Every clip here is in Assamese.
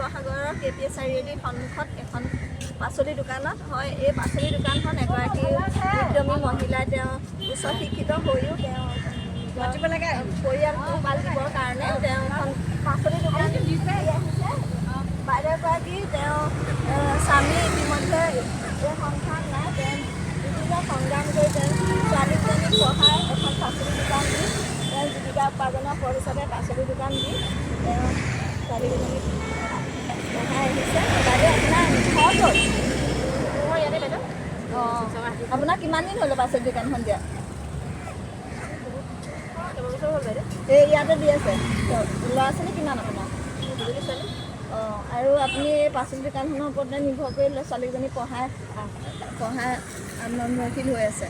শিৱসাগৰৰ কে পি এছ চাৰিআলিৰ সন্মুখত এখন পাচলি দোকানত হয়। এই পাচলি দোকানখন এগৰাকী উদ্যমী মহিলাই, তেওঁ উচ্চ শিক্ষিত হৈও তেওঁ নিজৰ পৰিয়াল পোহপাল দিবৰ কাৰণে তেওঁ এখন পাচলি দোকান দি আহিছে। বাইদেউগৰাকী তেওঁ স্বামী ইতিমধ্যে এই সংসাৰত নাই। তেওঁ বিভিন্ন সংগ্ৰাম কৰি তেওঁ ছোৱালীজনীক পঢ়াই এখন পাচলি দোকান দি, তেওঁ জীৱিকা উপাৰ্জনৰ পথ হিচাপে পাচলি দোকান দি তেওঁ ছোৱালীকেইজনীক পঢ়াই আহিছে। বাইদেউ, আপোনাৰ ঘৰ ক'ত? মোৰ ইয়াতে বাইদেউ। অঁ, আপোনাৰ কিমান দিন হ'ল পাচলি দোকানখন দিয়া? কেইবাবছৰ হ'ল বাইদেউ। এই ইয়াতে দি আছে। ল'ৰা ছোৱালী কিমান আপোনাৰ? মোৰ দুজনী ছোৱালী। অঁ, আৰু আপুনি এই পাচলি দোকানখনৰ ওপৰতে নিৰ্ভৰ কৰি ল'ৰা ছোৱালীজনী পঢ়াই পঢ়াই আত্মনিৰ্ভৰশীল হৈ আছে।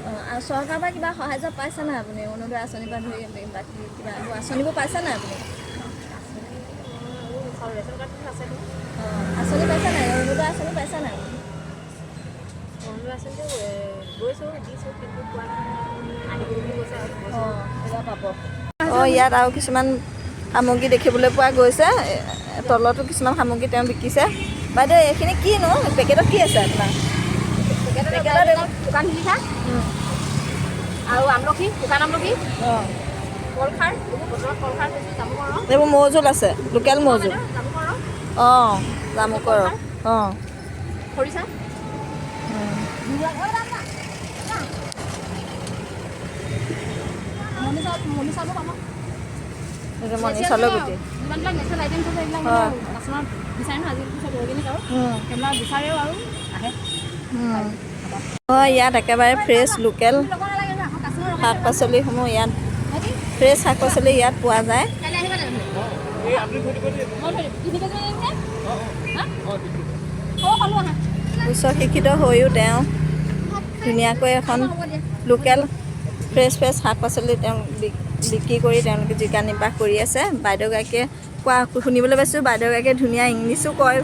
অঁ, আৰু চৰকাৰৰ পৰা কিবা সাহাৰ্য পাইছে নাই আপুনি? অৰুণোদয় আঁচনিৰ পৰা ধৰি বাকী কিবা এইবোৰ আঁচনিবোৰ পাইছে নাই আপুনি? আৰু ৰেচন কাৰ্ডখন আছে নহয়। অঁ, আঁচনি পাইছে নাই? অৰুণোদয় আঁচনি পাইছে নাই আপুনি? অৰুণোদয় আঁচনিটো গৈছোঁ, দিছোঁ, কিন্তু পোৱা নাই। আহিব বুলি কৈছে আৰু গৈছোঁ। অঁ, এইবাৰ পাব। অঁ, ইয়াত আৰু কিছুমান সামগ্ৰী দেখিবলৈ পোৱা গৈছে। তলতো কিছুমান সামগ্ৰী তেওঁ বিকিছে। বাইদেউ, এইখিনি কিনো? পেকেটত কি আছে আপোনাৰ পেকেটত? পেকেটত? শুকান শিলিখা আৰু আমলখি, শুকান আমলখি, কলখাৰ, এইবোৰ বতৰত কলখাৰ থৈছোঁ, জামুকৰ ৰস। এইবোৰ মৌজোল আছে, লোকেল মৌজোল। জামুকৰ ৰস। অঁ, জামুকৰ ৰস, অঁ। খৰিচা। মণি চাউলো পাব। এইটো মণি চাউলৰ গুটি। যিমানবিলাক নেচাৰেল আইটেমছ আছে, সেইবিলাক মানে কাষ্টমাৰ বিচাৰে নহয়। আজিকালি চব অৰ্গেনিক আৰু সেইবিলাক বিচাৰেও আৰু আহে। হয়, ইয়াত একেবাৰে ফ্ৰেছ লোকেল ল'ব নালাগে ন, আকৌ কাষ্টমাৰ। শাক পাচলিসমূহ, ইয়াত ফ্ৰেছ শাক পাচলি ইয়াত পোৱা যায়। কাইলৈ আহিবা তেনেহ'লে। মই ধৰিম 3 কেজি আনিম নে? হা? অঁ, ক'লো আহা। উচ্চ শিক্ষিত হৈও তেওঁ ধুনীয়াকৈ এখন হ'ব দিয়া। লোকেল ফ্ৰেছ ফ্ৰেছ শাক পাচলি তেওঁ বিক্ৰী কৰি তেওঁলোকে জীৱিকা নিৰ্বাহ কৰি আছে। বাইদেউগৰাকীয়ে কোৱা শুনিবলৈ পাইছোঁ, বাইদেউগৰাকীয়ে ধুনীয়া ইংলিছো কয়।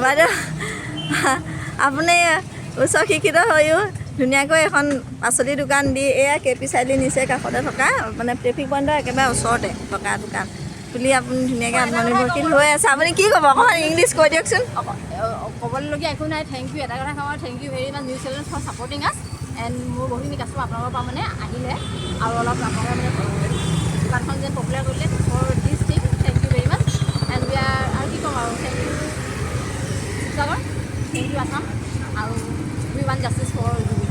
বাইদেউ, আপুনি উচ্চ শিক্ষিত হৈও ধুনীয়াকৈ এখন পাচলি দোকান দি, এয়া কে পি চাৰিআলি নিচেই কাষতে থকা, মানে ট্ৰেফিক পইণ্টৰ একেবাৰে ওচৰতে থকা দোকান খুলি আপুনি ধুনীয়াকৈ আত্মনিৰ্ভৰশীল হৈ আছে। আপুনি কি ক'ব? অকণমান ইংলিছ কৈ দিয়কচোন। ক'বলগীয়া একো নাই। Thank U, এটা কথা কওঁ, thank you very much news channel for supporting us and মোৰ বহুতখিনি কাষ্টমাৰ আপোনালোকৰ পৰা মানে আহিলে আৰু অলপ আপোনালোকে মানে দোকানখন যেন পপুলাৰ কৰিলে, for this thing thank you very much and we are আৰু কি ক'ম আৰু, thank you Sivasagar, thank you Assam আৰু we want justice for Zubeen.